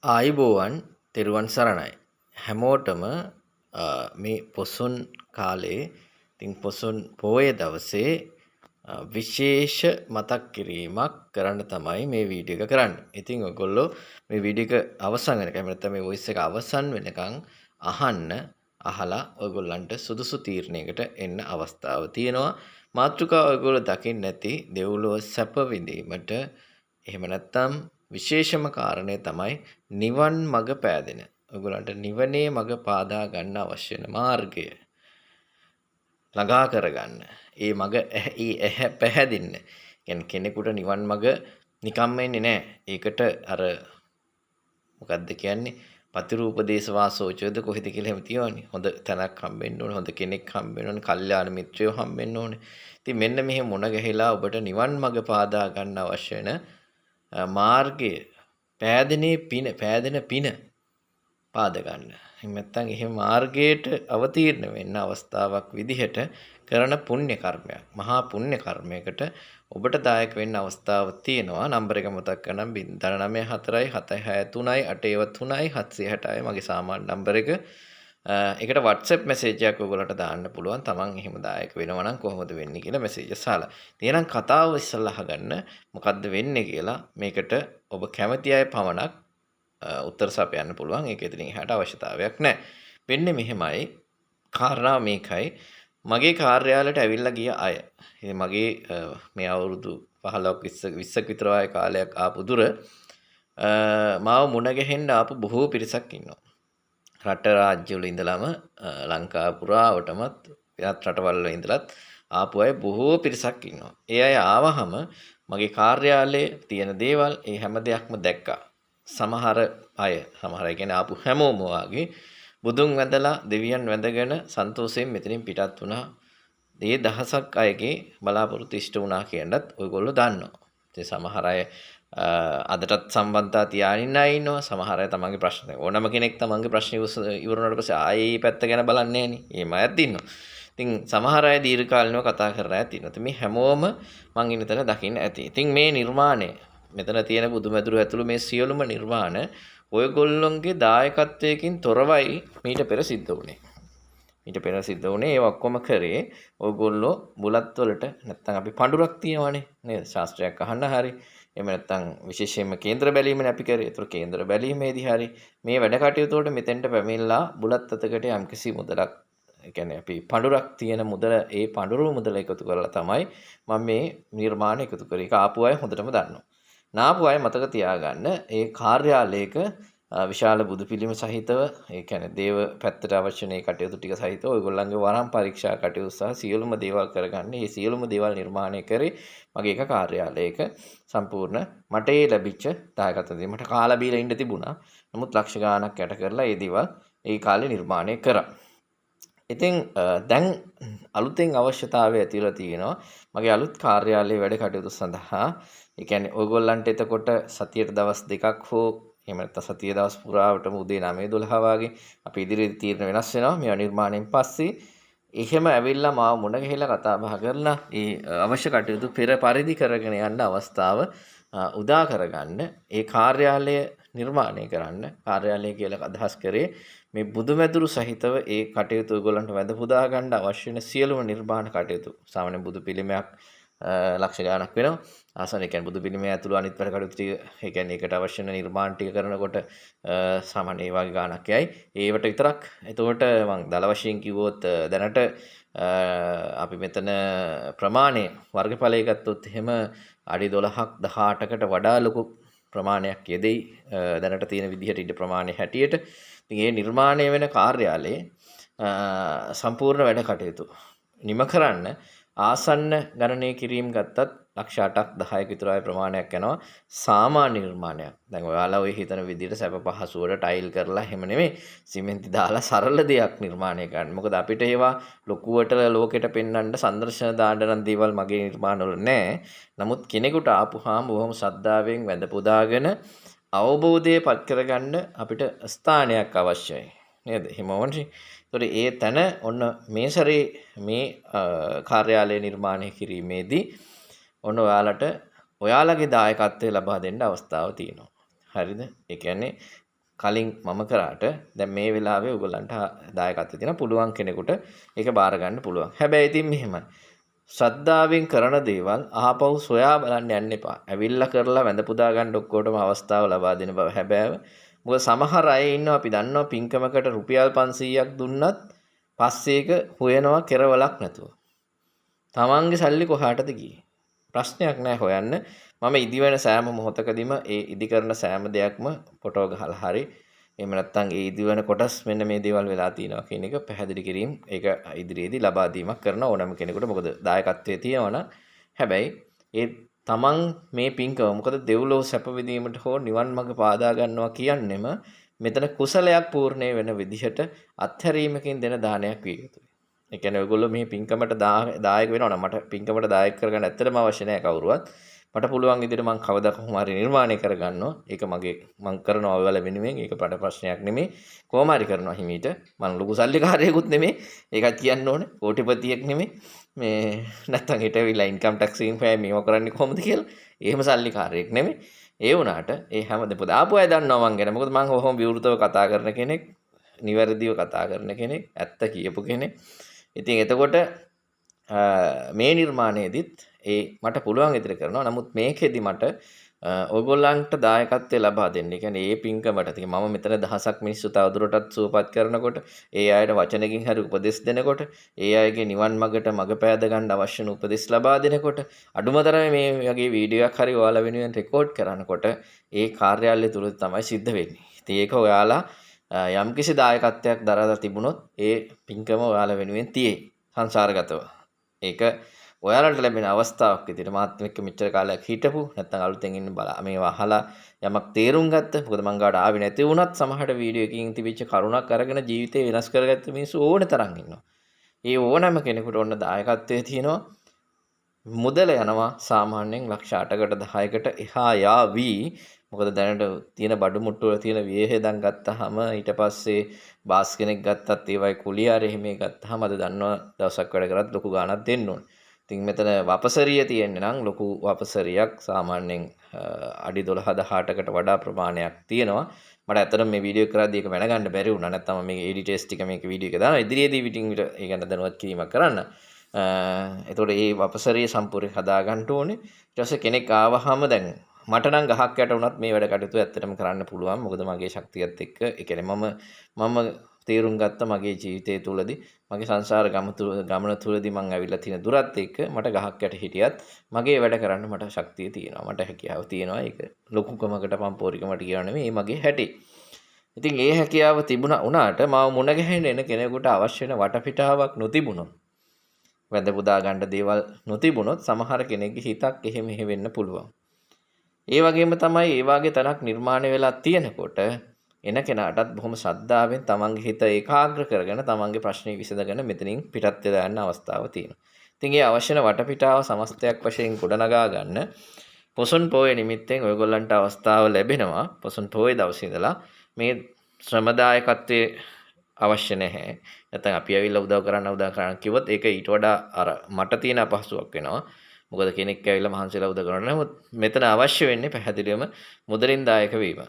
ආයුබෝවන්, තෙරුවන් සරණයි. හැමෝටම මේ පොසොන් කාලේ, ඉතින් පොසොන් පෝය දවසේ විශේෂ මතක් කිරීමක් කරන්න තමයි මේ වීඩියෝ එක කරන්නේ. ඉතින් ඔයගොල්ලෝ මේ වීඩියෝ එක අවසන් වෙනකම්, එහෙම නැත්නම් මේ වොයිස් එක අවසන් වෙනකන් අහන්න. අහලා ඔයගොල්ලන්ට සුදුසු තීරණයකට එන්න අවස්ථාව තියෙනවා. මාතෘකාව ඔයගොල්ලෝ දකින්න ඇති, දෙව්ලොව සැප විඳීමට, එහෙම නැත්නම් විශේෂම කාරණය තමයි නිවන් මඟ පෑදෙන. ඔයගොල්ලන්ට නිවනේ මඟ පාදා ගන්න අවශ්‍ය වෙන මාර්ගය ළඟා කරගන්න. ඒ මඟ ඒ ඇහැ පැහැදින්න. කියන්නේ කෙනෙකුට නිවන් මඟ නිකම්ම එන්නේ නෑ. ඒකට අර මොකද්ද කියන්නේ? පතිරූප දේශ වාසෝචයද කොහෙද කියලා එහෙම තියෙනවනේ. හොඳ තැනක් හම්බෙන්න ඕනේ, හොඳ කෙනෙක් හම්බෙන්න ඕනේ, කල්යාණ මිත්‍රයෝ හම්බෙන්න ඕනේ. ඉතින් මෙන්න මෙහෙම මුණ ගැහිලා ඔබට නිවන් මඟ පාදා ගන්න අවශ්‍ය වෙන මාර්ගය පෑදෙනේ පින, පෑදෙන පින පාද ගන්න. එහෙම නැත්නම් එහෙම මාර්ගයට අවතීර්ණ වෙන්න අවස්ථාවක් විදිහට කරන පුණ්‍ය කර්මයක්. මහා පුණ්‍ය කර්මයකට ඔබට දායක වෙන්න අවස්ථාව තියෙනවා. නම්බර එක මතක් කරනම් 094 763 8 3 760 මගේ සාමාන්‍ය නම්බර එක. ඒකට WhatsApp message එකක් ඔයගොල්ලන්ට දාන්න පුළුවන්. තමන් එහෙම දායක වෙනවා නම් කොහොමද වෙන්නේ කියලා මැසේජ් එක අහලා. ඉතින් එහෙනම් කතාව ඉස්සෙල්ලා අහගන්න මොකද්ද වෙන්නේ කියලා. මේකට ඔබ කැමති අය පමණක් උත්තර සපයන්න පුළුවන්. ඒක ඉතින් එහාට අවශ්‍යතාවයක් නැහැ. වෙන්නේ මෙහෙමයි. කාරණාව මේකයි. මගේ කාර්යාලයට ඇවිල්ලා ගිය අය. ඉතින් මගේ මේ අවුරුදු 15ක් 20ක් විතර වගේ කාලයක් ආපු දුර මාව මුණ ගැහෙන්න ආපු බොහෝ පිරිසක් ඉන්නවා. රට රාජ්‍ය වල ඉඳලම, ලංකාව පුරාවටමත් වෙනත් රටවල් වල ඉඳලත් ආපු අය බොහෝ පිරිසක් ඉන්නවා. ඒ අය ආවහම මගේ කාර්යාලයේ තියෙන දේවල් ඒ හැම දෙයක්ම දැක්කා. සමහර අය, සමහර අය කියන්නේ ආපු හැමෝම වාගේ බුදුන් වැඳලා, දෙවියන් වැඳගෙන සන්තෝෂයෙන් මෙතනින් පිටත් වුණා. ඒ දහසක් අයගේ බලාපොරොත්තු ඉෂ්ට වුණා කියනත් ඔයගොල්ලෝ දන්නවා. ඉතින් සමහර අය අදටත් සම්බන්ධතා තියාගෙන ඉන්න අය ඉන්නවා. සමහර අය තමන්ගේ ප්‍රශ්න, ඕනම කෙනෙක් තමන්ගේ ප්‍රශ්න ඉවර වුණාට පස්සේ ආයේ මේ පැත්ත ගැන බලන්නේ නෑනේ. එහෙම අයත් ඉන්නවා. ඉතින් සමහර අය දීර්ඝකාලීනව කතා කරන අයත් ඉන්නවා. ඉතින් මේ හැමෝම මං ඉන්න තැන දකින්න ඇති. ඉතින් මේ නිර්මාණය, මෙතන තියෙන බුදුමැදුරු ඇතුළු මේ සියලුම නිර්මාණ ඔයගොල්ලොන්ගේ දායකත්වයකින් තොරවයි මීට පෙර සිද්ධ වුණේ. ඊට පෙර සිද්ධ වුණේ ඒ ඔක්කොම කරේ ඔයගොල්ලෝ බුලත් වලට, නැත්තම් අපි පඳුරක් තියෙනවනේ නේද? ශාස්ත්‍රයක් අහන්න හරි, එහෙම නැත්තම් විශේෂයෙන්ම කේන්ද්‍ර බැලීමනේ අපි කරේ. ඒතර කේන්ද්‍ර බැලීමේදී හරි මේ වැඩ කටයුතු වලට මෙතෙන්ට පැමිණලා බුලත් අතකට යම්කිසි මුදලක්, ඒ කියන්නේ අපි පඳුරක් තියෙන මුදල, ඒ පඳුරු මුදල එකතු කරලා තමයි මම මේ නිර්මාණ එකතු කරේ. ඒක ආපු අය හොඳටම දන්නවා. නාපු අය මතක තියාගන්න, ඒ කාර්යාලයක විශාල බුදු පිළිම සහිතව, ඒ කියන්නේ දේව පැත්තට අවශ්‍ය මේ කටයුතු ටික සහිතව ඔයගොල්ලන්ගේ වරම් පරීක්ෂා කටයුතු සහ සියලුම දේවල් කරගන්න, මේ සියලුම දේවල් නිර්මාණය කරේ මගේ එක කාර්යාලයක සම්පූර්ණ මට ඒ ලැබිච්ච දායකත්වයෙන්. මට කාලා බීලා ඉන්න තිබුණා. නමුත් ලක්ෂ ගාණක් යට කරලා ඒ දේවල් ඒ කාලේ නිර්මාණය කරා. ඉතින් දැන් අලුතෙන් අවශ්‍යතාවය ඇති වෙලා තියෙනවා මගේ අලුත් කාර්යාලයේ වැඩ කටයුතු සඳහා. ඒ කියන්නේ ඔයගොල්ලන්ට එතකොට සතියට දවස් දෙකක් හෝ එහෙම නැත්නම් සතිය දවස් පුරාවටම උදේ 9 12 වගේ, අපි ඉදිරියේදී තීරණ වෙනස් වෙනවා මේවා නිර්මාණයෙන් පස්සේ, එහෙම ඇවිල්ලා මාව මුණ ගැහිලා කතා බහ කරලා ඒ අවශ්‍ය කටයුතු පෙර පරිදි කරගෙන යන්න අවස්ථාව උදා කරගන්න, ඒ කාර්යාලය නිර්මාණය කරන්න. කාර්යාලය කියලා අදහස් කරේ මේ බුදුමැදුරු සහිතව ඒ කටයුතු, ඔයගොල්ලන්ට වැඳ පුදා ගන්න අවශ්‍ය වෙන සියලුම නිර්මාණ කටයුතු. සාමාන්‍ය බුදු පිළිමයක් ලක්ෂ ගාණක් වෙනවා. ආසන්න, ඒ කියන්නේ බුදු පිළිමය ඇතුළු අනිත් වැඩ කටයුතු ටික, ඒ කියන්නේ ඒකට අවශ්‍ය වෙන නිර්මාණ ටික කරනකොට සාමාන්‍ය ඒ වගේ ගාණක් යයි. ඒවට විතරක්. එතකොට මං දල වශයෙන් කිව්වොත් දැනට අපි මෙතන ප්‍රමාණය වර්ගඵලය ගත්තොත් එහෙම අඩි 12ක් 18කට වඩා ලොකු ප්‍රමාණයක් යෙදෙයි දැනට තියෙන විදිහට ඉඩ ප්‍රමාණය හැටියට. ඉතින් ඒ නිර්මාණය වෙන කාර්යාලයේ සම්පූර්ණ වැඩ කටයුතු නිම කරන්න ආසන්න ගණනය කිරීම ගත්තත් ලක්ෂ 8ක් 10ක විතර ආයේ ප්‍රමාණයක් යනවා සාමාන්‍ය නිර්මාණයක්. දැන් ඔයාලා ඔය හිතන විදිහට සැප පහසුවට ටයිල් කරලා එහෙම නෙමෙයි, සිමෙන්ති දාලා සරල දෙයක් නිර්මාණය කරන්න. මොකද අපිට ඒවා ලොකුවට ලෝකෙට පෙන්වන්න, සංදර්ශන දාන්න නම් දේවල් මගේ නිර්මාණ වල නෑ. නමුත් කෙනෙකුට ආපුහාම බොහොම ශ්‍රද්ධාවෙන් වැඳ පුදාගෙන අවබෝධය පත් කරගන්න අපිට ස්ථානයක් අවශ්‍යයි. නේද? එහෙම ඕනේ. ඒතකොට ඒ තැන ඔන්න මේ සැරේ මේ කාර්යාලය නිර්මාණය කිරීමේදී ඔන්න ඔයාලට ඔයාලගේ දායකත්වය ලබා දෙන්න අවස්ථාව තියෙනවා. හරිද? ඒ කියන්නේ කලින් මම කරාට දැන් මේ වෙලාවේ ඔයගොල්ලන්ට දායකත්වය තියෙනවා. පුළුවන් කෙනෙකුට ඒක බාර ගන්න පුළුවන්. හැබැයි ඉතින් මෙහෙමයි. ශ්‍රද්ධාවෙන් කරන දේවල් ආපහු සොයා බලන්න යන්න එපා. ඇවිල්ලා කරලා වැඳ පුදා ගන්න ඔක්කොටම අවස්ථාව ලබා දෙන බව හැබෑව. මොකද සමහර අය ඉන්නවා අපි දන්නවා පින්කමකට රුපියල් 500ක් දුන්නත් පස්සේ ඒක හොයනවා කෙරවලක් නැතුව. තමන්ගේ සල්ලි කොහාටද ගියේ? ප්‍රශ්නයක් නෑ හොයන්න. මම ඉදිවෙන සෑම මොහොතකදීම ඒ ඉදි කරන සෑම දෙයක්ම ෆොටෝ ගහලා හරි එහෙම නැත්නම් ඒ ඉදිවන කොටස් මෙන්න මේ දේවල් වෙලා තියෙනවා කියන එක පැහැදිලි කිරීම ඒක ඉදිරියේදී ලබා දීමක් කරන ඕනෑම කෙනෙකුට. මොකද දායකත්වයේ තියෙනවා නම් හැබැයි ඒ තමන් මේ පින්කම මොකද දෙව්ලොව සැප විඳීමට හෝ නිවන් මඟ පාදා ගන්නවා කියන්නෙම මෙතන කුසලයක් පූර්ණේ වෙන විදිහට අත්හැරීමකින් දෙන දානයක් විය යුතුයි. ඒ කියන්නේ ඔයගොල්ලෝ මේ පින්කමට දායක වෙනවා නම් මට පින්කමට දායක කරගන්න ඇත්තටම අවශ්‍ය නැහැ කවුරුවත්. මට පුළුවන් විදිහට මං කවදා කොහොම හරි නිර්මාණය කරගන්නවා. ඒක මගේ මං කරනවා ඔයාලා වෙනුවෙන්. ඒක පඩ ප්‍රශ්නයක් නෙමෙයි. කොහොම හරි කරනවා හිමීට. මං ලොකු සල්ලිකාරයෙකුත් නෙමෙයි. ඒකත් කියන්න ඕනේ. කෝටිපතියෙක් නෙමෙයි. මේ නැත්තම් හෙට ඇවිල්ලා ඉන්කම් ටැක්ස් එකෙන් හොයයි මේවා කරන්නේ කොහොමද කියලා. එහෙම සල්ලිකාරයෙක් නෙමෙයි. ඒ වුණාට ඒ හැම දෙයක් ආපු අය දන්නවා මං ගැන. මොකද මං කොහොම විවෘතව කතා කරන කෙනෙක්, නිවැරදිව කතා කරන කෙනෙක්, ඇත්ත කියපු කෙනෙක්. ඉතින් එතකොට මේ නිර්මාණයේදීත් ඒ මට පුළුවන් විදිහට කරනවා. නමුත් මේකෙදි මට ඔයගොල්ලන්ට දායකත්වය ලබා දෙන්න. ඒ කියන්නේ ඒ පින්කමට. ඉතින් මම මෙතන දහසක් මිනිස්සු තවදුරටත් සුවපත් කරනකොට, ඒ අයට වචනකින් හරි උපදෙස් දෙනකොට, ඒ අයගේ නිවන් මඟට මඟ පෑද ගන්න අවශ්‍ය වන උපදෙස් ලබා දෙනකොට, අඩුම තරමේ මේ වගේ වීඩියෝ එකක් හරි ඔයාලා වෙනුවෙන් රෙකෝඩ් කරනකොට ඒ කාර්යාලය තුල තමයි සිද්ධ වෙන්නේ. ඉතින් ඒක ඔයාලා යම්කිසි දායකත්වයක් දරලා තිබුණොත් ඒ පින්කම ඔයාලා වෙනුවෙන් තියෙයි සංසාරගතව. ඒක ඔයාලට ලැබෙන අවස්ථාවක් විදිහට මාත් එක්ක මෙච්චර කාලයක් හිටපු නැත්නම් අලුතෙන් ඉන්න බලා මේවා අහලා යමක් තේරුම් ගත්ත. මොකද මං ගාවට ආවේ නැති වුණත් සමහරට වීඩියෝ එකකින් තිබිච්ච කරුණක් අරගෙන ජීවිතේ වෙනස් කරගත්ත මිනිස්සු ඕන තරම් ඉන්නවා. ඒ ඕනෑම කෙනෙකුට ඔන්න දායකත්වයේ තියෙනවා. මුදල යනවා සාමාන්‍යයෙන් ලක්ෂ 8කට 10කට එහා යාවි. මොකද දැනට තියෙන බඩු මුට්ටු වල තියෙන වියහෙදම් ගත්තාම ඊට පස්සේ බාස් කෙනෙක් ගත්තත් ඒවයි කුලිය අර එහෙම ගත්තාම අද දන්නවා දවසක් වැඩ කරත් ලොකු ගාණක් දෙන්න ඕනේ. ඉතින් මෙතන වපසරිය තියෙන්නේ නම් ලොකු වපසරියක් සාමාන්‍යයෙන් අඩි 12 18කට වඩා ප්‍රමාණයක් තියෙනවා. මට ඇත්තටම මේ වීඩියෝ කරද්දී ඒක දැනගන්න බැරි වුණා. නැත්තම් මම මේ එඩිටර්ස් ටික මේක වීඩියෝ එක දානවා. ඉදිරියේදී විටින් විට ඒ ගැන දැනුවත් කිරීමක් කරන්න. එතකොට ඒ වපසරිය සම්පූර්ණයෙන් හදා ගන්න ඕනේ. ඊට පස්සේ කෙනෙක් ආවහම දැන් මට නම් ගහක් යට වුණත් මේ වැඩ කටයුතු ඇත්තටම කරන්න පුළුවන්. මොකද මගේ ශක්තියත් එක්ක ඒ කියන්නේ මම තේරුම් ගත්ත මගේ ජීවිතය තුළදී මගේ සංසාර ගමන තුළදී මං ඇවිල්ලා තියෙන දුරත් එක්ක මට ගහක් යට හිටියත් මගේ වැඩ කරන්න මට ශක්තිය තියෙනවා. මට හැකියාව තියෙනවා. ඒක ලොකුකමකට පම්පෝරිකමට කියනවා නෙමෙයි. ඒ මගේ හැටි. ඉතින් ඒ හැකියාව තිබුණා වුණාට මාව මුණ ගැහෙන්න එන කෙනෙකුට අවශ්‍ය වෙන වටපිටාවක් නොතිබුණොත් වැඳ පුදා ගන්න දේවල් නොතිබුණොත් සමහර කෙනෙක්ගේ හිතක් එහෙම එහෙ වෙන්න පුළුවන්. ඒ වගේම තමයි ඒ වාගේ තැනක් නිර්මාණය වෙලා තියෙනකොට එන කෙනාටත් බොහොම ශ්‍රද්ධාවෙන් තමන්ගේ හිත ඒකාග්‍ර කරගෙන තමන්ගේ ප්‍රශ්නේ විසඳගෙන මෙතනින් පිටත් වෙලා යන්න අවස්ථාව තියෙනවා. ඉතින් ඒ අවශ්‍ය වෙන වටපිටාව සමස්තයක් වශයෙන් ගොඩනගා ගන්න පොසොන් පෝය නිමිත්තෙන් ඔයගොල්ලන්ට අවස්ථාව ලැබෙනවා. පොසොන් පෝය දවසේ ඉඳලා මේ ශ්‍රමදායකත්වයේ අවශ්‍ය නැහැ. නැත්නම් අපි ඇවිල්ලා උදව් කරන්න කිව්වොත් ඒක ඊට වඩා අර මට තියෙන අපහසුයක් වෙනවා. මොකද කෙනෙක් ඇවිල්ලා මහන්සිලා උදව් කරනවා. නමුත් මෙතන අවශ්‍ය වෙන්නේ පැහැදිලිවම මුදලින් දායක වීම.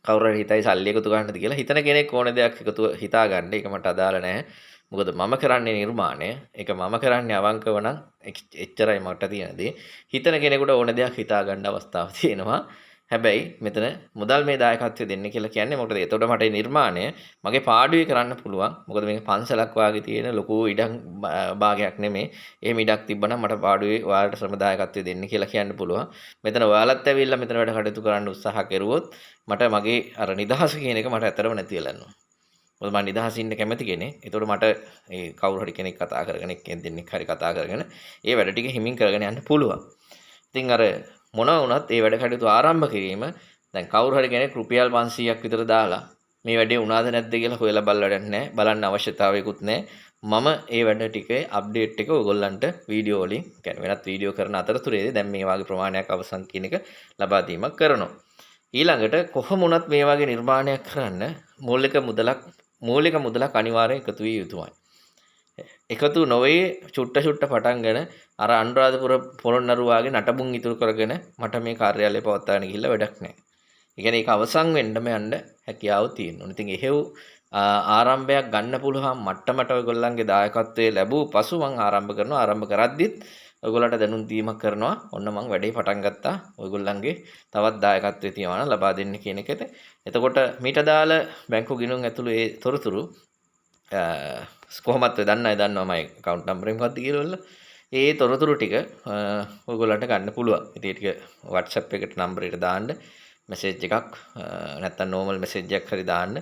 කවුරු හරි හිතයි සල්ලි එකතු ගන්නද කියලා හිතන කෙනෙක් ඕන දෙයක් එකතු හිතා ගන්න. ඒක මට අදාළ නැහැ. මොකද මම කරන්නේ නිර්මාණය. ඒක මම කරන්නේ අවංකව නම් එච්චරයි මට තියෙන දේ. හිතන කෙනෙකුට ඕන දෙයක් හිතා ගන්න අවස්ථාව තියෙනවා. හැබැයි මෙතන මුදල් මේ දායකත්වය දෙන්න කියලා කියන්නේ මොකටද? එතකොට මට මේ නිර්මාණය මගේ පාඩුවේ කරන්න පුළුවන්. මොකද මේක පන්සලක් වාගේ තියෙන ලොකු ඉඩම් භාගයක් නෙමෙයි. එහෙම ඉඩක් තිබ්බනම් මට පාඩුවේ ඔයාලට ශ්‍රම දායකත්වය දෙන්න කියලා කියන්න පුළුවන්. මෙතන ඔයාලත් ඇවිල්ලා මෙතන වැඩ කටයුතු කරන්න උත්සාහ කෙරුවොත් මට මගේ අර නිදහස කියන එක මට ඇත්තටම නැති වෙලා යනවා. මොකද මම නිදහසින් ඉන්න කැමති කෙනෙක්. එතකොට මට ඒ කවුරු හරි කෙනෙක් කතා කරගෙන එක්කෙනෙක් දෙන්නෙක් හරි කතා කරගෙන ඒ වැඩ ටික හිමින් කරගෙන යන්න පුළුවන්. ඉතින් අර මොනවා වුණත් ඒ වැඩ කටයුතු ආරම්භ කිරීම දැන් කවුරු හරි කෙනෙක් රුපියල් 500ක් විතර දාලා මේ වැඩේ වුණාද නැද්ද කියලා හොයලා බලලා වැඩක් නැහැ. බලන්න අවශ්‍යතාවයකුත් නැහැ. මම ඒ වැඩ ටිකේ අප්ඩේට් එක ඔයගොල්ලන්ට වීඩියෝ වලින්, කියන්නේ වෙනත් වීඩියෝ කරන අතරතුරේදී දැන් මේ වගේ ප්‍රමාණයක් අවසන් කියන එක ලබා දීමක් කරනවා. ඊළඟට කොහොම වුණත් මේ වගේ නිර්මාණයක් කරන්න මූලික මුදලක් අනිවාර්යෙන් එකතු විය යුතුමයි. එකතු නොවේ චුට්ට චුට්ට පටන්ගෙන අර අනුරාධපුර පොළොන්නරු වාගේ නටබුන් ඉතුරු කරගෙන මට මේ කාර්යාලය පවත්වාගෙන ගිහිල්ලා වැඩක් නැහැ. ඒ කියන්නේ ඒක අවසන් වෙන්නම යන්න හැකියාව තියෙනවා. ඉතින් එහෙව් ආරම්භයක් ගන්න පුළුවන් මට්ටමට ඔයගොල්ලන්ගේ දායකත්වයේ ලැබූ පසු මං ආරම්භ කරනවා. ආරම්භ කරද්දිත් ඔයගොල්ලන්ට දැනුම් දීමක් කරනවා. ඔන්න මං වැඩේ පටන් ගත්තා. ඔයගොල්ලන්ගේ තවත් දායකත්වයේ තියනවා නම් ලබා දෙන්න කියන එකද. එතකොට මීට අදාළ බැංකු ගිණුම් ඇතුළු ඒ තොරතුරු කොහොමත් ඔය දන්න අය දන්නවා මගේ ඇකවුන්ට් නම්බර් එක මොකක්ද කියලා වල. ඒ තොරතුරු ටික ඔයගොල්ලන්ට ගන්න පුළුවන්. ඉතින් ඒ ටික WhatsApp එකට නම්බරයට දාන්න මැසේජ් එකක් නැත්නම් නෝමල් මැසේජ් එකක් හරි දාන්න.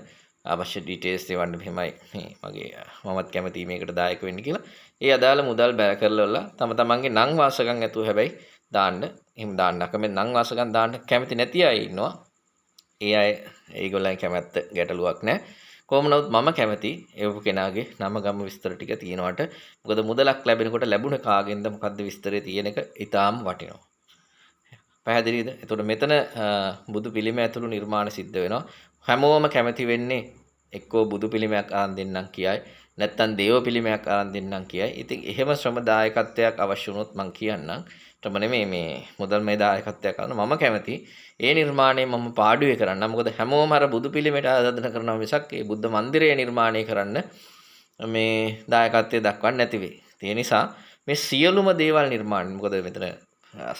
අවශ්‍ය ඩීටේල්ස් එවන්න මෙහෙමයි මේ මගේ මමත් කැමතියි මේකට දායක වෙන්න කියලා. ඒ අදාළ මුදල් බැර කරලා තම තමන්ගේ නම් වාසගම් ඇතුව හැබැයි දාන්න. එහෙම දාන්න අකමැති නම් වාසගම් දාන්න කැමති නැති අය ඉන්නවා. ඒ අය ඒගොල්ලන් කැමැත්ත ගැටලුවක් නෑ. කොහොම නමුත් මම කැමති එවපු කෙනාගේ නම ගම විස්තර ටික තියෙනවට. මොකද මුදලක් ලැබෙනකොට ලැබුණ කාගෙන්ද මොකද්ද විස්තරේ තියෙන එක ඉතාම වටිනවා. පැහැදිලිද? එතකොට මෙතන බුදු පිළිම ඇතුළු නිර්මාණ සිද්ධ වෙනවා. හැමෝම කැමති වෙන්නේ එක්කෝ බුදු පිළිමයක් අරන් දෙන්නම් කියයි, නැත්නම් දේව පිළිමයක් අරන් දෙන්නම් කියයි. ඉතින් එහෙම ශ්‍රම දායකත්වයක් අවශ්‍ය වුණොත් මං කියන්නම්. ශ්‍රම නෙමෙයි මේ මුදල්මය දායකත්වයක් කරන මම කැමති. ඒ නිර්මාණය මම පාඩුවේ කරන්න. මොකද හැමෝම අර බුදු පිළිමයට ආරාධනා කරනවා මිසක් ඒ බුද්ධ මන්දිරය නිර්මාණය කරන්න මේ දායකත්වය දක්වන්නේ නැති වෙයි. ඒ නිසා මේ සියලුම දේවල් නිර්මාණය මොකද මෙතන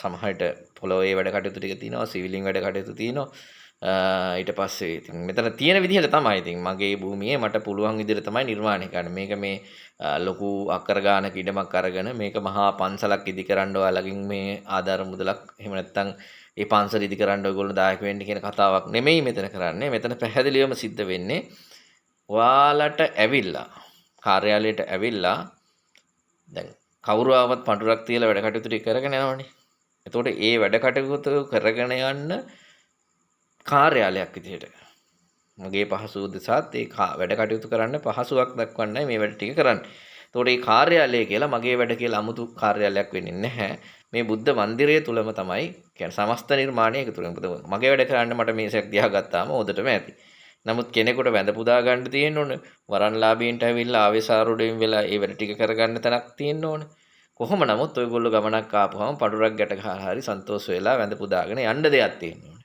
සමහර විට පොළොවේ වැඩ කටයුතු ටික තියෙනවා, සිවිලින් වැඩ කටයුතු තියෙනවා. ඊට පස්සේ ඉතින් මෙතන තියෙන විදිහට තමයි ඉතින් මගේ භූමියේ මට පුළුවන් විදිහට තමයි නිර්මාණය කරන්නේ. මේක මේ ලොකු අකර ගානක ඉඩමක් අරගෙන මේක මහා පන්සලක් ඉදි කරන්න ඔයාලගෙන් මේ ආධාර මුදලක් එහෙම නැත්නම් ඒ පන්සල ඉදි කරන්න ඔයගොල්ලෝ දායක වෙන්න කියන කතාවක් නෙමෙයි මෙතන කරන්නේ. මෙතන පැහැදිලිවම සිද්ධ වෙන්නේ ඔයාලට ඇවිල්ලා කාර්යාලයට ඇවිල්ලා දැන් කවුරු ආවත් පඳුරක් තියලා වැඩ කටයුතු ටික කරගෙන යනවනේ. එතකොට ඒ වැඩ කටයුතු කරගෙන යන්න කාර්යාලයක් විදිහට මගේ පහසුව දෙසත් ඒ වැඩ කටයුතු කරන්න පහසුවක් දක්වන්නයි මේ වැඩ ටික කරන්නේ. එතකොට මේ කාර්යාලය කියලා මගේ වැඩ කියලා 아무තු කාර්යාලයක් වෙන්නේ නැහැ. මේ බුද්ධ මන්දිරය තුලම තමයි කියන්නේ සමස්ත නිර්මාණය එකතු වෙන්නේ. මොකද මගේ වැඩ කරන්න මට මේසයක් දිහා ගත්තාම හොඳටම ඇති. නමුත් කෙනෙකුට වැඳ පුදා ගන්න තියෙන්න ඕන. වරන්ලාභීන්ට ඇවිල්ලා ආවේසාරූಢයෙන් වෙලා ඒ වැඩ ටික කරගන්න තැනක් තියෙන්න ඕන. කොහොම නමුත් ඔයගොල්ලෝ ගමනක් ආපුවම පඩුරක් ගැට ගහලා හරි සන්තෝෂ වෙලා වැඳ පුදාගෙන යන්න දෙයක් තියෙන්න ඕන.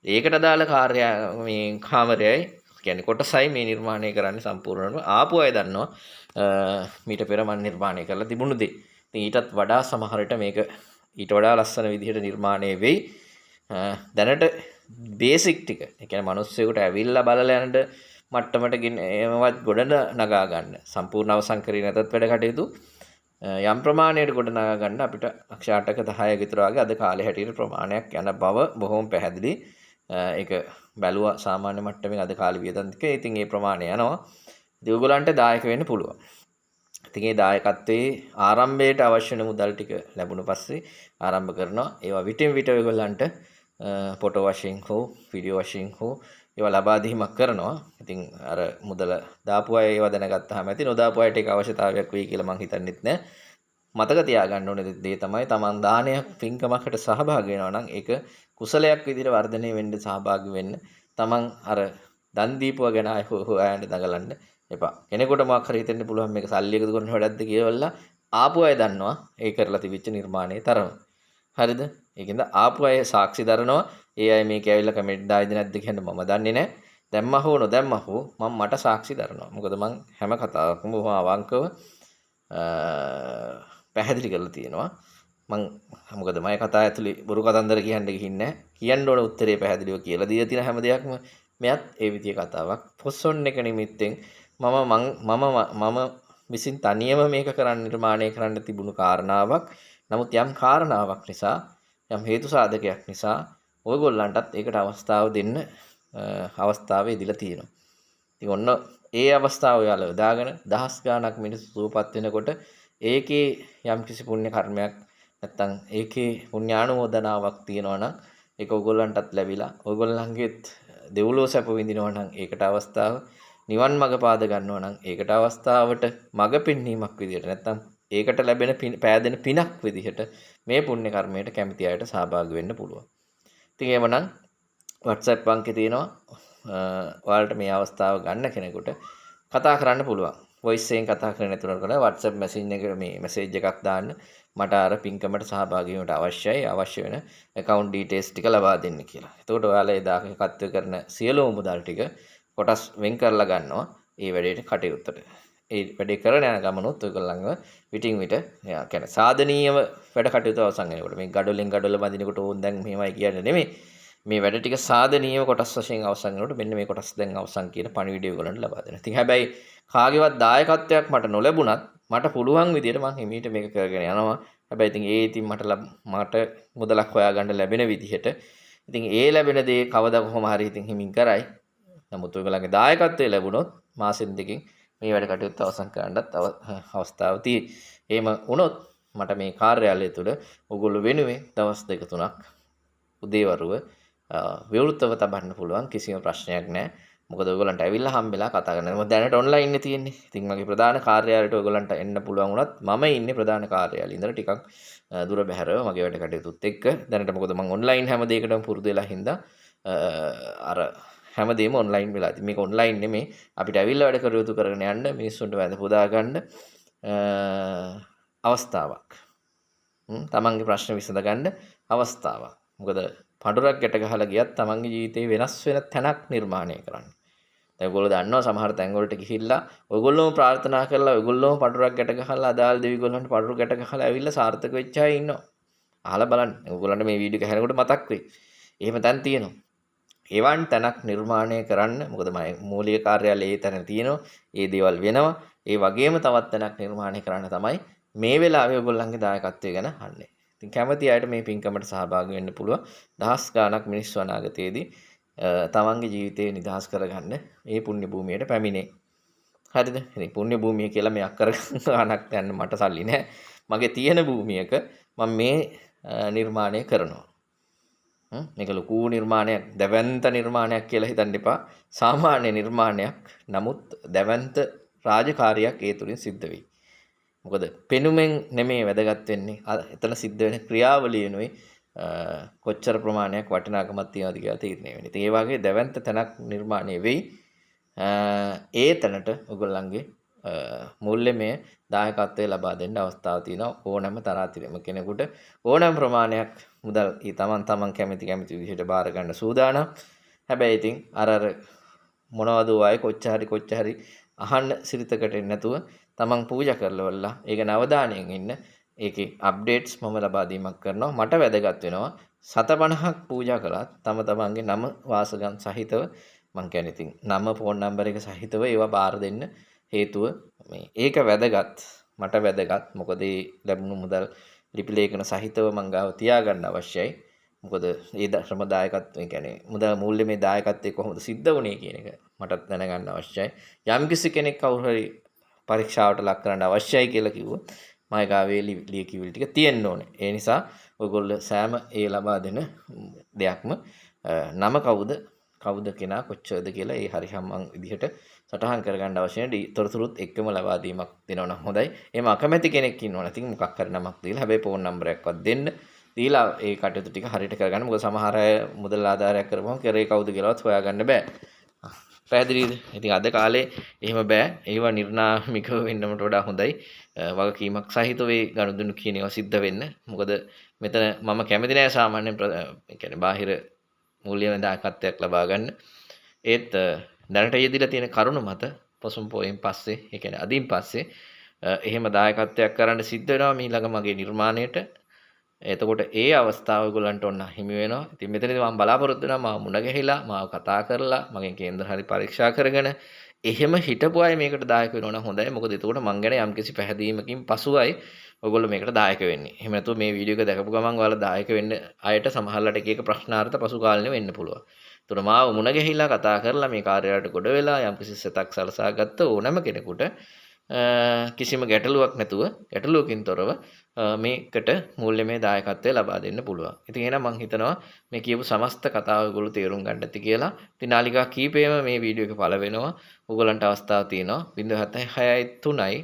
ඒකට අදාළ කාර්ය මේ කාමරයයි කියන්නේ කොටසයි මේ නිර්මාණය කරන්නේ සම්පූර්ණයෙන්ම. ආපු අය දන්නවා මීට පෙර මම නිර්මාණය කරලා තිබුණු දේ. ඉතින් ඊටත් වඩා සමහර විට මේක ඊට වඩා ලස්සන විදිහට නිර්මාණය වෙයි. දැනට බේසික් ටික. ඒ කියන්නේ මිනිස්සුන්ට ඇවිල්ලා බලලා යන මට්ටමට ගෙන ඒවත් ගොඩ නගා ගන්න. සම්පූර්ණ අවසන් කරේ නැතත් වැඩ කටයුතු යම් ප්‍රමාණයකට ගොඩ නගා ගන්න අපිට ලක්ෂ 8ක 10ක විතර වගේ අද කාලේ හැටියට ප්‍රමාණයක් යන බව බොහොම පැහැදිලි. ඒක බැලුවා සාමාන්‍ය මට්ටමින් අද කාලේ වියදම් ටික. ඉතින් ඒ ප්‍රමාණය යනවා. ඉතින් ඔයගොල්ලන්ට දායක වෙන්න පුළුවන්. ඉතින් ඒ දායකත්වයේ ආරම්භයට අවශ්‍ය වෙන මුදල් ටික ලැබුණ පස්සේ ආරම්භ කරනවා. ඒවා විටින් විට ඔයගොල්ලන්ට ෆොටෝ වශයෙන් හෝ වීඩියෝ වශයෙන් හෝ ඒවා ලබා දීමක් කරනවා. ඉතින් අර මුදල දාපු අය ඒවා දැනගත්තාම ඇති, නොදාපු අයට ඒක අවශ්‍යතාවයක් වෙයි කියලා මං හිතන්නෙත් නෑ. මතක තියාගන්න ඕනේ දේ තමයි තමන් දානයක් පින්කමකට සහභාගී වෙනවා නම් ඒක කුසලයක් විදිහට වර්ධනය වෙන්න සහභාගී වෙන්න තමන් අර දන් දීපුවා ගැන ආයෙ හොයන්න දඟලන්න එපා. කෙනෙකුට මොකක් හරි හිතෙන්න පුළුවන් මේක සල්ලි එකතු කරන වැඩක්ද කියලා ආපු අය දන්නවා ඒ කරලා තිබිච්ච නිර්මාණයේ තරම. හරිද? ඒකෙන්ද ආපු අය සාක්ෂි දරනවා. ඒ අය මේක ඇවිල්ලා කමෙන්ට් දායිද නැද්ද කියන්න මම දන්නේ නැහැ. දැම්ම හෝ නොදැම්ම හෝ මම මට සාක්ෂි දරනවා. මොකද මං හැම කතාවක්ම බොහොම අවංකව පැහැදිලි කරලා තියෙනවා. මං මොකද මගේ කතා ඇතුලේ බොරු කතන්දර කියන්න ගිහින් නැහැ. කියන්න ඕන උත්තරේ පැහැදිලිව කියලා දීලා තියෙන හැම දෙයක්ම මෙයත් ඒ විදිය කතාවක්. පොසොන් එක නිමිත්තෙන් මම විසින් තනියම මේක කරන්න නිර්මාණය කරන්න තිබුණු කාරණාවක්. නමුත් යම් කාරණාවක් නිසා යම් හේතු සාධකයක් නිසා ඔයගොල්ලන්ටත් ඒකට අවස්ථාව දෙන්න අවස්ථාව ඉදිලා තියෙනවා. ඉතින් ඔන්න ඒ අවස්ථාව ඔයාලා යොදාගෙන දහස් ගාණක් මිනිස්සු සුවපත් වෙනකොට ඒකේ යම්කිසි පුණ්‍ය කර්මයක් නැත්තම් ඒකේ පුණ්‍යානුමෝදනාවක් තියෙනවා නම් ඒක ඔයගොල්ලන්ටත් ලැබිලා ඔයගොල්ලන්ගේත් දෙව්ලොව සැප විඳිනවා නම් ඒකට අවස්ථාව, නිවන් මඟ පාද ගන්නවා නම් ඒකට අවස්ථාවට මඟ පෙන්වීමක් විදිහට නැත්තම් ඒකට ලැබෙන පෑදෙන පිනක් විදිහට මේ පුණ්‍ය කර්මයට කැමති අයට සහභාගී වෙන්න පුළුවන්. ඉතින් එහෙමනම් WhatsApp අංකේ තියෙනවා. ඔයාලට මේ අවස්ථාව ගන්න කෙනෙකුට කතා කරන්න පුළුවන්. වොයිස් එකෙන් කතා කරන්නේ නැතුනට කරලා WhatsApp message එකට මේ මැසේජ් එකක් දාන්න. මට අර පින්කමට සහභාගී වීමට අවශ්‍යයි. අවශ්‍ය වෙන account details ටික ලබා දෙන්න කියලා. එතකොට ඔයාලා ඒ දායකත්වය කරන සියලුම මුදල් ටික කොටස් වෙන් කරලා ගන්නවා ඒ වැඩේට කටයුත්තට. ඒ වැඩේ කරන යන ගමනොත් ඔයගොල්ලන්ව විටින් විට කියන්නේ සාධනීයව වැඩ කටයුතු අවසන් වෙනකොට මේ ගඩොලෙන් ගඩොල බඳිනකොට ඕන් දැන් මෙහෙමයි කියන්නේ නෙමෙයි. මේ වැඩ ටික සාධනීයව කොටස් වශයෙන් අවසන් වෙනකොට මෙන්න මේ කොටස් දැන් අවසන් කියන පණිවිඩය ඔයගොල්ලන්ට ලබා දෙනවා. ඉතින් හැබැයි කාගේවත් දායකත්වයක් මට නොලැබුණත් මට පුළුවන් විදියට මං හිමීට මේක කරගෙන යනවා. හැබැයි ඉතින් ඒ ඉතින් මට මුදලක් හොයාගන්න ලැබෙන විදිහට ඉතින් ඒ ලැබෙන දේ කවදා කොහොම හරි ඉතින් හිමින් කරයි. නමුත් ඔයගොල්ලන්ගේ දායකත්වය ලැබුණොත් මාසෙන් දෙකකින් මේ වැඩ කටයුත්ත අවසන් කරන්නත් අවස්ථාව තියෙයි. එහෙම වුණොත් මට මේ කාර්යාලය තුළ ඔයගොල්ලෝ වෙනුවෙන් දවස් දෙක තුනක් උදේවරුව විවෘතව තබන්න පුළුවන්, කිසිම ප්‍රශ්නයක් නැහැ. මොකද ඔයගොල්ලන්ට ඇවිල්ලා හම්බෙලා කතා කරන්න. මොකද දැනට ඔන්ලයින් නේ තියෙන්නේ. ඉතින් මගේ ප්‍රධාන කාර්යාලයට ඔයගොල්ලන්ට එන්න පුළුවන් වුණත් මම ඉන්නේ ප්‍රධාන කාර්යාලේ ඉඳලා ටිකක් දුර බැහැරව මගේ වැඩ කටයුතුත් එක්ක. දැනට මොකද මං ඔන්ලයින් හැම දෙයකටම පුරුදු වෙලා හින්දා අර හැමදේම ඔන්ලයින් වෙලා. ඉතින් මේක ඔන්ලයින් නෙමෙයි. අපිට ඇවිල්ලා වැඩ කටයුතු කරගෙන යන්න මිනිස්සුන්ට වැඳ පුදා ගන්න අවස්ථාවක්. තමන්ගේ ප්‍රශ්න විසඳ ගන්න අවස්ථාවක්. මොකද පඳුරක් ගැට ගහලා ගියත් තමන්ගේ ජීවිතේ වෙනස් වෙන තැනක් නිර්මාණය කරන්න. දැන් ඔයගොල්ලෝ දන්නවා සමහර තැන් වලට ගිහිල්ලා ඔයගොල්ලෝම ප්‍රාර්ථනා කරලා ඔයගොල්ලෝම පඳුරක් ගැට ගහලා අදාළ දෙවිගොල්ලන්ට පඳුරු ගැට ගහලා ඇවිල්ලා සාර්ථක වෙච්ච අය ඉන්නවා. අහලා බලන්න. ඔයගොල්ලන්ට මේ වීඩියෝ එක ඇහෙනකොට මතක් වෙයි. එහෙම තැන් තියෙනවා. එවන් තැනක් නිර්මාණය කරන්න, මොකද මම මූලික කාර්යාලය ඒ තැන තියෙනවා. ඒ දේවල් වෙනවා. ඒ වගේම තවත් තැනක් නිර්මාණය කරන්න තමයි මේ වෙලාවේ ඔයගොල්ලන්ගේ දායකත්වය ගැන අහන්නේ. ඉතින් කැමති අයට මේ පින්කමට සහභාගී වෙන්න පුළුවන්. දහස් ගාණක් මිනිස්සු අනාගතයේදී තමන්ගේ ජීවිතේ නිදහස් කරගන්න මේ පුණ්‍ය භූමියට පැමිණේ. හරිද? ඉතින් පුණ්‍ය භූමිය කියලා මේ අක්කර ගාණක් ගන්න මට සල්ලි නෑ. මගේ තියෙන භූමියක මම මේ නිර්මාණය කරනවා. මේක ලොකු නිර්මාණයක්, දැවැන්ත නිර්මාණයක් කියලා හිතන්න එපා. සාමාන්‍ය නිර්මාණයක්. නමුත් දැවැන්ත රාජකාරියක් ඒ තුලින් සිද්ධ වෙයි. මොකද පෙනුමෙන් නෙමෙයි වැදගත් වෙන්නේ. එතන සිද්ධ වෙන ක්‍රියාවලියනුයි කොච්චර ප්‍රමාණයක් වටිනාකමක් තියනවද කියලා තීරණය වෙන්නේ. ඉතින් ඒ වගේ දැවැන්ත තැනක් නිර්මාණය වෙයි. ඒ තැනට ඔයගොල්ලන්ගේ මූල්‍යමය දායකත්වය ලබා දෙන්න අවස්ථාව තියෙනවා. ඕනෑම තරාතිරම කෙනෙකුට ඕනෑම ප්‍රමාණයක් මුදල් ඒ තමන් තමන් කැමති කැමති විදිහට බාර ගන්න සූදානම්. හැබැයි ඉතින් අර අර මොනවද ඔය කොච්චර හරි අහන්න සිරිතකට එන්නේ නැතුව තමන් පූජා කරලවලා ඒක නවදානයෙන් ඉන්න. ඒකේ අප්ඩේට්ස් මම ලබා දීමක් කරනවා. මට වැදගත් වෙනවා 750ක් පූජා කළත් තම තමන්ගේ නම වාසගම් සහිතව, මං කියන්නේ ඉතින් නම ෆෝන් නම්බර් එක සහිතව ඒවා බාර දෙන්න හේතුව මේ ඒක වැදගත්, මට වැදගත්. මොකද ඒ ලැබුණු මුදල් ලිපි ලේඛන සහිතව මං ගාව තියාගන්න අවශ්‍යයි. මොකද ඒ ශ්‍රම දායකත්වය, ඒ කියන්නේ මුදල් මූල්‍යමය දායකත්වය කොහොමද සිද්ධ වුණේ කියන එක මටත් දැනගන්න අවශ්‍යයි. යම්කිසි කෙනෙක් කවුරු හරි පරීක්ෂාවට ලක් කරන්න අවශ්‍යයි කියලා කිව්වොත් මගේ ගාවේ ලියකියවිලි ටික තියෙන්න ඕනේ. ඒ නිසා ඔයගොල්ලෝ සෑම ඒ ලබා දෙන දෙයක්ම නම කවුද, කවුද කෙනා කොච්චරද කියලා ඒ හරි හම්මන් විදිහට සටහන් කරගන්න අවශ්‍ය වෙන තොරතුරුත් එක්කම ලබා දීමක් දෙනවා නම් හොඳයි. එහෙම අකමැති කෙනෙක් ඉන්නවනම් ඉතින් මොකක් හරි නමක් දීලා හැබැයි ෆෝන් නම්බරයක්වත් දෙන්න දීලා ඒ කටයුතු ටික හරියට කරගන්න. මොකද සමහර අය මුදල් ආධාරයක් කරපුවම කරේ කවුද කියලාවත් හොයාගන්න බෑ. පැහැදිලිද? ඉතින් අද කාලේ එහෙම බෑ. ඒවා නිර්නාමිකව වෙන්නමට වඩා හොඳයි. වගකීමක් සහිතව ඒ ගනුදෙනු කියන ඒවා සිද්ධ වෙන්න. මොකද මෙතන මම කැමති නෑ සාමාන්‍යයෙන් ඒ කියන්නේ බාහිර මූල්‍යමය දායකත්වයක් ලබා ගන්න. ඒත් දැනට යෙදিলা තියෙන කරුණ මත පොසොන් පොයෙන් පස්සේ, ඒ කියන්නේ අදින් පස්සේ එහෙම දායකත්වයක් කරන්න සිද්ධ වෙනවා මීළඟ මගේ නිර්මාණයට. එතකොට ඒ අවස්ථාව ඔයගොල්ලන්ට ඔන්න හිමි වෙනවා. ඉතින් මෙතනදී මම බලාපොරොත්තු වෙනවා මාව මුණ ගැහිලා, මාව කතා කරලා, මගෙන් කේන්දර හරි පරීක්ෂා කරගෙන එහෙම හිටපු අය මේකට දායක වෙනවා නම් හොඳයි. මොකද එතකොට මං ගැන යම්කිසි පැහැදීමකින් පසුවයි ඔයගොල්ලෝ මේකට දායක වෙන්නේ. එහෙම නැතුව මේ වීඩියෝ එක දැකපු ගමන් ඔයාලා දායක වෙන්න අයට සමහරලාට එක එක ප්‍රශ්නාර්ථ පසු කාලෙ වෙන්න පුළුවන්. එතකොට මාව මුණ ගැහිලා කතා කරලා මේ කාර්යාලයට ගොඩ වෙලා යම්කිසි සෙතක් සලසා ගත්ත ඕනෑම කෙනෙකුට කිසිම ගැටලුවක් නැතුව, ගැටලුවකින් තොරව මේකට මූල්‍යමය දායකත්වය ලබා දෙන්න පුළුවන්. ඉතින් එහෙනම් මං හිතනවා මේ කියපු සමස්ත කතාව ඔයගොල්ලෝ තේරුම් ගන්න ඇති කියලා. ඉතින් නාලිකා කීපෙම මේ වීඩියෝ එක පළ වෙනවා. ඔයගොල්ලන්ට අවස්ථාව තියෙනවා. බිංදුව හතයි හයයි තුනයි,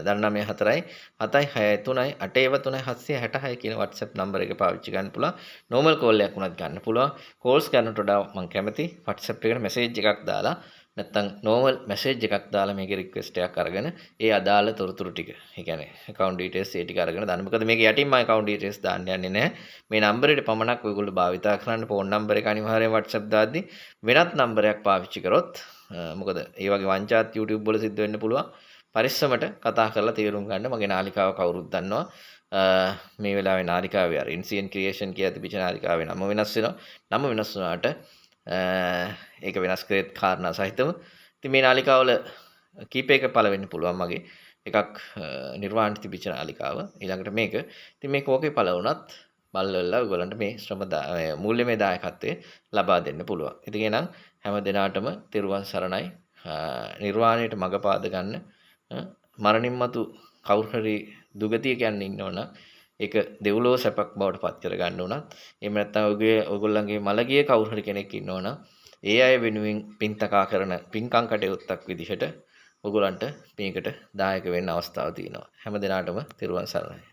දහනමය හතරයි, හතයි හයයි තුනයි, අටේ තුනයි හත්සිය හැටහය කියන WhatsApp number එක පාවිච්චි කරන්න පුළුවන්. නෝමල් කෝල් එකක් වුණත් ගන්න පුළුවන්. කෝල්ස් ගන්නට වඩා මං කැමති WhatsApp එකට මැසේජ් එකක් දාලා නැත්තම් නෝමල් මැසේජ් එකක් දාලා මේකේ රික්වෙස්ට් එකක් අරගෙන ඒ අදාළ තොරතුරු ටික, ඒ කියන්නේ ඇකවුන්ට් ඩීටේල්ස් ඒ ටික අරගෙන දාන්න. මොකද මේක යටින් මම ඇකවුන්ට් ඩීටේල්ස් දාන්න යන්නේ නැහැ. මේ නම්බරෙට පමණක් ඔයගොල්ලෝ භාවිතා කරන්න. ෆෝන් නම්බර එක අනිවාර්යයෙන් WhatsApp දාද්දි වෙනත් නම්බරයක් පාවිච්චි කරොත්, මොකද ඒ වගේ වංචාත් YouTube වල සිද්ධ වෙන්න පුළුවන්. පරිස්සමට කතා කරලා තේරුම් ගන්න. මගේ නාලිකාව කවුරුත් දන්නවා. මේ වෙලාවේ නාලිකාවේ අර NCN creation කියලා තිබිච්ච නාලිකාවේ නම වෙනස් වෙනවා. නම වෙනස් වුණාට ඒක වෙනස් කරේත් කාරණා සහිතව. ඉතින් මේ නාලිකාවල කීපයක පළ වෙන්න පුළුවන් මගේ. එකක් නිර්වාණ තිබිච්ච නාලිකාව. ඊළඟට මේක. ඉතින් මේ කෝකේ පළ වුණත් බලලා ඔයගොල්ලන්ට මේ ශ්‍රම මූල්‍යමය දායකත්වය ලබා දෙන්න පුළුවන්. ඉතින් එහෙනම් හැම දිනාටම තෙරුවන් සරණයි. නිර්වාණයට මඟ පාද ගන්න, මරණින් මතු කවුරු හරි දුගතිය යන්න ඉන්නවනම් ඒක දෙව්ලොව සැපක් බවට පත් කර ගන්න උනත්, එහෙම නැත්නම් ඔයගේ ඔයගොල්ලන්ගේ මළගිය කවුරු හරි කෙනෙක් ඉන්නවනම් ඒ අය වෙනුවෙන් පින් තකා කරන පින්කම් කටයුත්තක් විදිහට ඔයගොල්ලන්ට මේකට දායක වෙන්න අවස්ථාව තියෙනවා. හැම දිනාටම තෙරුවන් සරණයි.